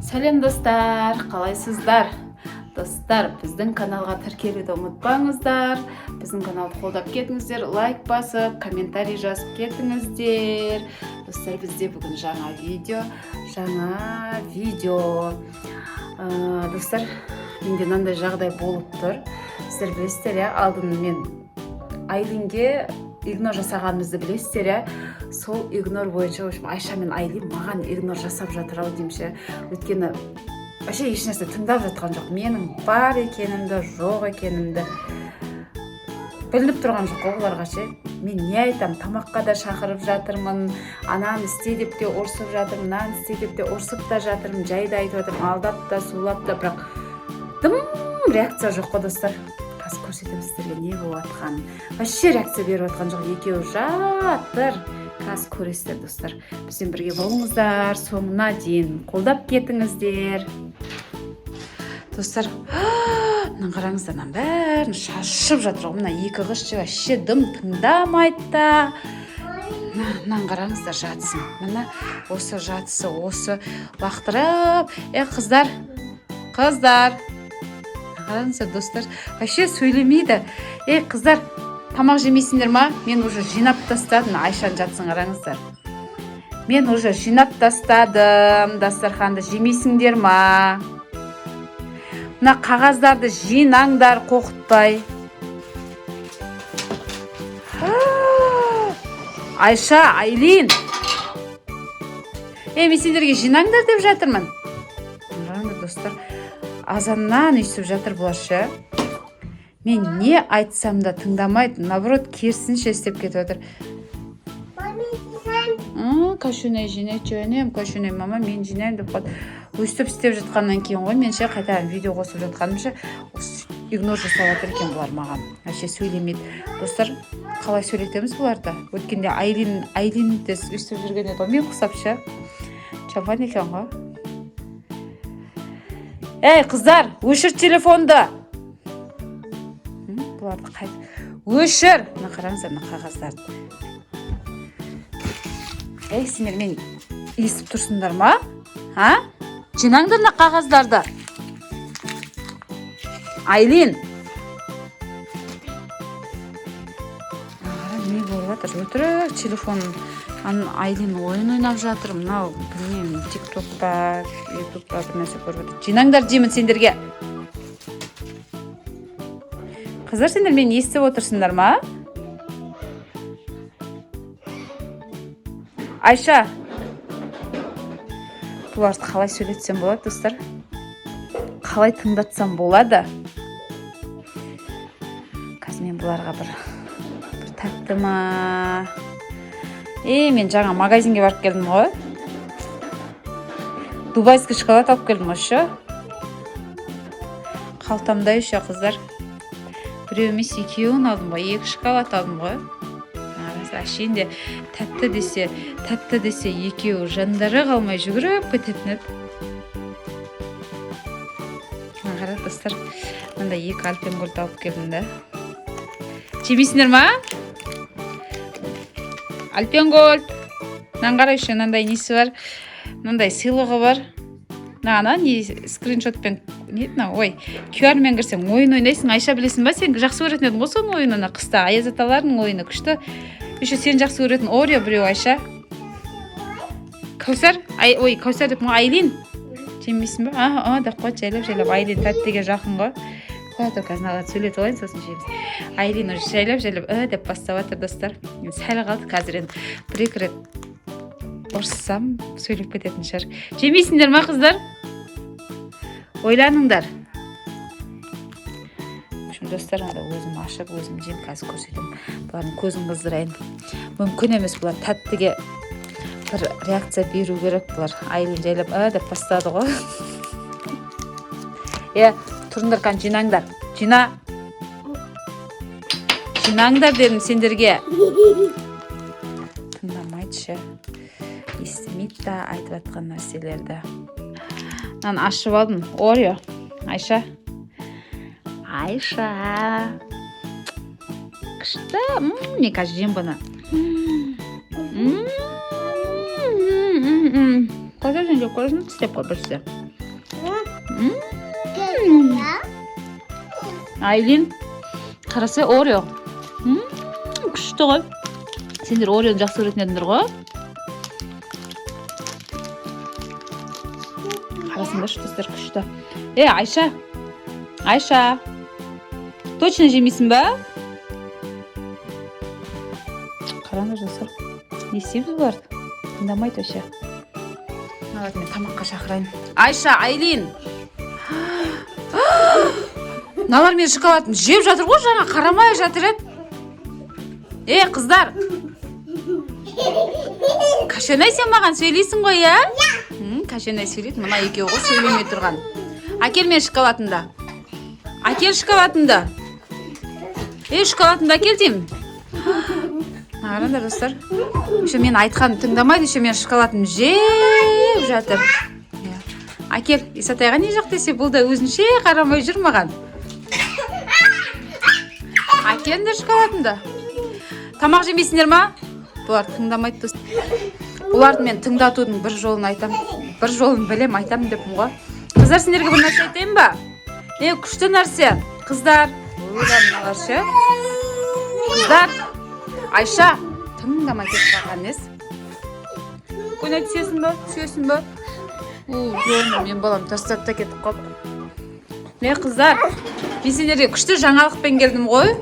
Сәлем, достар, қалайсыздар? Достар, біздің каналға тіркелуді ұмытпаңыздар. Біздің каналды қолдап кетіңіздер, лайк басып, комментарий жазып кетіңіздер. Достар, бізде бүгін жаңа видео, жаңа видео. Достар, менде мынандай жағдай болып тұр. Сіздер білесіздер, иә, алдын мен Айлинге игнор жасағанымызды білесіздер, иә. Сол игнор бойынша, в общем, Айша мен Айлин маған игнор жасап жатыр ау деймін ше. Өйткені вообще ешнәрсе тыңдап жатқан жоқ. Менің бар екенімді, жоқ екенімді білініп тұрған жоқ қой оларға ше. Мен не айтам, тамаққа да шақырып жатырмын, ананы істе деп те ұрсып жатырмын, мынаны істе деп те ұрсып та жатырмын, жай да айтып жатырмын, алдап та, сулап та, бірақ дым реакция жоқ қой, достар. Қазір көрсетемін сіздерге не болып жатқанын. Вообще реакция беріп жатқан жоқ, екеуі жатыр. Қазір көресіздер, достар. Бізбен бірге болыңыздар, соңына дейін қолдап кетіңіздер. Достар, мына қараңыздар, мынаның бәрін шашып жатыр ғой. Мына екі қыз ше, вообще дым тыңдамайды да. Мынаны қараңыздар, жатсын. Міне, осы жатысы, осы лақтырып. Е, қыздар, қыздар, қараңыздар, достар, вообще сөйлемейді. Ей, қыздар, тамақ жемейсіңдер ма? Мен уже жинап тастадым. Айшаның жатсын қараңыздар. Мен уже жинап тастадым дастарханды, жемейсіңдер ма? Мына қағаздарды жинаңдар қоқытпай. Айша, Айлин, е, мен сендерге жинаңдар деп жатырмын. Қараңдар, достар, азаннан өйстіп жатыр бұлар ше. Мен не айтсам да тыңдамайды, наоборот, керісінше істеп кетіп жатыр. Кішкене жинайды, жөнем, кішкене, мама, мен жинаймын деп қояды. Өйстіп істеп жатқаннан кейін ғой мен ше қайтадан видео қосып жатқаным ше, игнор жасап жатыр екен бұлар маған, вообще сөйлемейді. Достар, қалай сөйлетеміз бұларды? Өткенде Айлин де өйстіп жүрген еді ғой мен құсап ше, жаман екен ғой. Ей, қыздар, өшір телефонды. Бұларды қайт өшір. Мына қараңыздар, мына қағаздарды. Ей, сендер мен естіп тұрсыңдар ма? А, жинаңдар мына қағаздарды. Айлин, қара, не болып жатыр? Өтірік телефон. Ана Айлин ойын ойнап жатыр, мынау білмеймін, Тик Ток па, Ютуб па, бір нәрсе көріп жатыр. Жинаңдар деймін сендерге. Қыздар, сендер мені естіп отырсыңдар ма? Айша, бұларды қалай сөйлетсем болады, достар? Қалай тыңдатсам болады? Қазір мен бұларға бір тәтті ма? Е, мен жаңа магазинге барып келдім ғой, дубайский шоколад алып келдім ғой ше, қалтамда еще. Қыздар, біреу емес, екеуін алдым ғой, екі шоколад алдым ғой. Қараңыздар, әшейін де тәтті десе, тәтті десе, екеуі жандары қалмай жүгіріп кететін еді. Мына қара, достар, мындай екі Альпен Гольд алып келдім да. Жемейсіңдер ма Альпен Гольд? Мынаны қара, еще мынандай несі бар, мынандай сыйлығы бар. Мына ана не, скриншотпен не еді мынау? Ой, QR мен кірсең, ойын ойнайсың. Айша, білесің ба, сен жақсы көретін едің ғой соның ойынын. Ана қыста аяз аталардың ойыны күшті. Еще сен жақсы көретін Орео біреу. Айша, Кәусар, ай, ой, Кәусар деп, Айлин, жемейсің ба? А, а деп қояды жайлап жайлап. Айлин тәттіге жақын ғой. Қоя тұр, қазір мыналарды сөйлетіп алайын, сосын жейміз. Айлин уже жайлап жайлап «і» деп бастап жатыр, достар. Енді сәл қалды, қазір енді бір екі рет ұрыссам, сөйлеп кететін шығар. Жемейсіңдер ма, қыздар? Ойланыңдар. В общем, достар, анда өзім ашып, өзім жеймін. Қазір көрсетемін, бұлардың көзін қыздырайын. Мүмкін емес, бұлар тәттіге бір реакция беру керек бұлар. Айлин жайлап «і» деп бастады ғой. Е, тұрыңдар, кәне, жинаңдар. Жина, жинаңдар дедім сендерге. Тыңдамайды ше, естімейді да айтып жатқан нәрселерді. Мынаны ашып алдым, Орео. Айша, Айша, күшті. Мен қазір жеймін бұны. М, м, м, м. Қазір сен жеп көресің, тістеп қой бірісі. Айлин, қараса, Орео. Күшті ғой. Сендер Ореоны жақсы көретін едіңдер ғой. Қарасаңдаршы, достар, күшті. Е, Айша, Айша, точно жемейсің ба? Қараңдар, достар, не істейміз? Бұларды тыңдамайды вообще. Мыналарды мен тамаққа шақырайын. Айша, Айлин, мыналар менің шоколадымды жеп жатыр ғой, жаңа қарамай жатыр еді. Е, қыздар! Кашенай, сен маған сөйлейсің ғой, иә? Кашенай сөйлейді, мына екеуі ғой сөйлемей тұрған. Әкел мен шоколадымды, әкел шоколадымды. Е, шоколадымды әкел деймін. Қараңдар, достар, еще мен айтқанымды тыңдамайды, еще менің шоколадымды жеп жатыр. Иә. Әкел. Исатайға не жоқ десе, бұл да өзінше қарамай жүр маған. Әкеліңдер шоколадымды. Тамақ жемейсіңдер ма? Бұлар тыңдамайды, достар. Бұларды мен тыңдатудың бір жолын айтам, бір жолын білем, айтамын деппін ғой. Қыздар, сендерге бір нәрсе айтайын ба? Е, күшті нәрсе, қыздар. Ой, мыналар ше? Қыздар, Айша тыңдамай кетіп қалған несі? Көне түсесің ба, түсесің ба? У, жоқ, мен балам тастап та кетіп қалды. Е, қыздар, мен сендерге күшті жаңалықпен келдім ғой.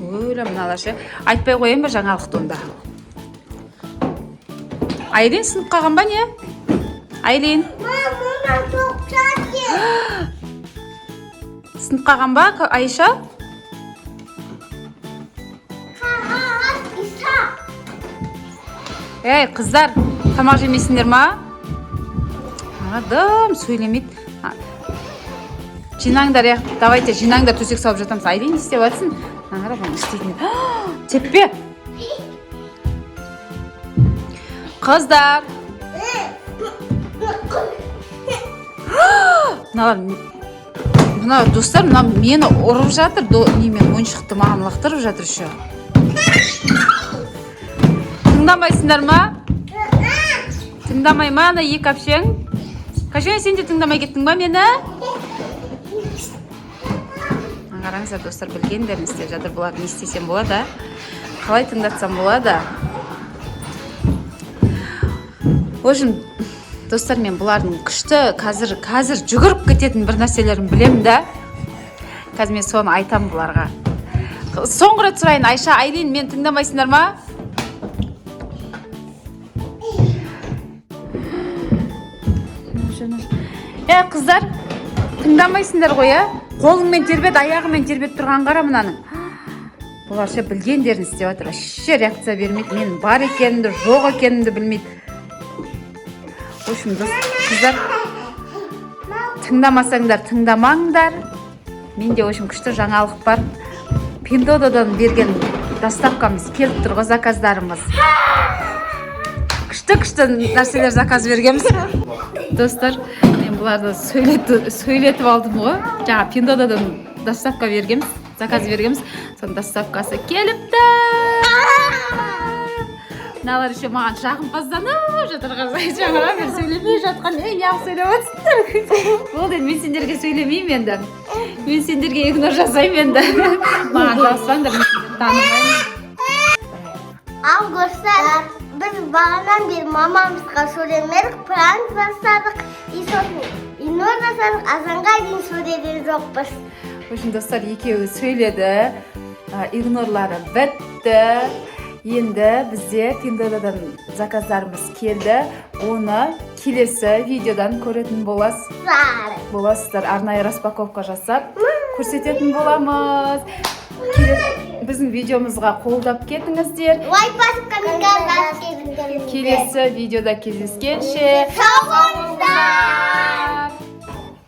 Өлі, мыналар ше? Айтпай қояйын ба жаңалықты онда? Айлин сынып қалған ба, не? Айлин. Мама, тоқтат. Сынып қалған ба, Айша? Қағаз Иса. Ей, қыздар, тамақ жемейсіңдер ма? Дым сөйлемейді. Жинаңдар, е, давайте, жинаңдар, төсек салып жатамыз. Айлин, не істеп жатырсың? Мына қара, бұның істейтін. Теппе. Қыздар, мыналар, мына, достар, мына мені ұрып жатыр, немен, ойыншықты маған лақтырып жатыр еще. Тыңдамайсыңдар ма? Тыңдамай ма ана екі әпшең? Кашен, сен де тыңдамай кеттің ба мені? Мына қараңыздар, достар, білгендерін істеп жатыр. Бұлар не істесем болады, а? Қалай тыңдатсам болады? В общем, достар, мен бұлардың күшті қазір жүгіріп кететін бір нәрселерін білемін да. Қазір мен соны айтамын бұларға. Соңғы рет сұрайын, Айша, Айлин, мен тыңдамайсыңдар ма? Е, қыздар, тыңдамайсыңдар ғой, ә? Қолыңмен тербет, аяғымен тербет тұрған қара мынаның. Бұлар ше, білгендерін істеп жатыр. Вообще реакция бермейді. Мен бар екенімді, жоқ екенімді білмейді. В общем, дос, қыздар, тыңдамасаңдар, тыңдамаңдар. Менде, в общем, күшті жаңалық бар. Пиндуодуодан берген доставкамыз келіп тұр ғой, заказдарымыз. Күшті күшті нәрселер заказ бергенбіз. Достар, мен бұларды сөйлетіп алдым ғой. Жаңа Пиндуодуодан доставка бергенбіз, заказ бергенбіз. Соның доставкасы келіпті. Мыналар еще маған жағымпазданып жатыр. Жаңа мен сөйлемей жатқан. Ей, неғып сөйлеп жатсыңдар? Болды енді, мен сендерге сөйлемеймін енді. Мен сендерге игнор жасаймын енді. Маған жабыспаңдар, мен сендерді танымаймын. Ал, достар, біз бағанан бері мамамызға сөйлемедік, пранк жасадық, и сосын игнор жасадық, азанға дейін сөйлеген жоқпыз. В общем, достар, екеуі сөйледі. Игнорлары бітті. Енді бізде Пиндуодуодан заказдарымыз келді. Оны келесі видеодан көретін Сары. боласыздар. Арнайы распаковка жасап көрсететін боламыз. Біздің видеомызға қолдап кетіңіздер. Лайк басып, комментарий жазып кетіңіздер. Келесі видеода кездескенше. Сау болыңыздар!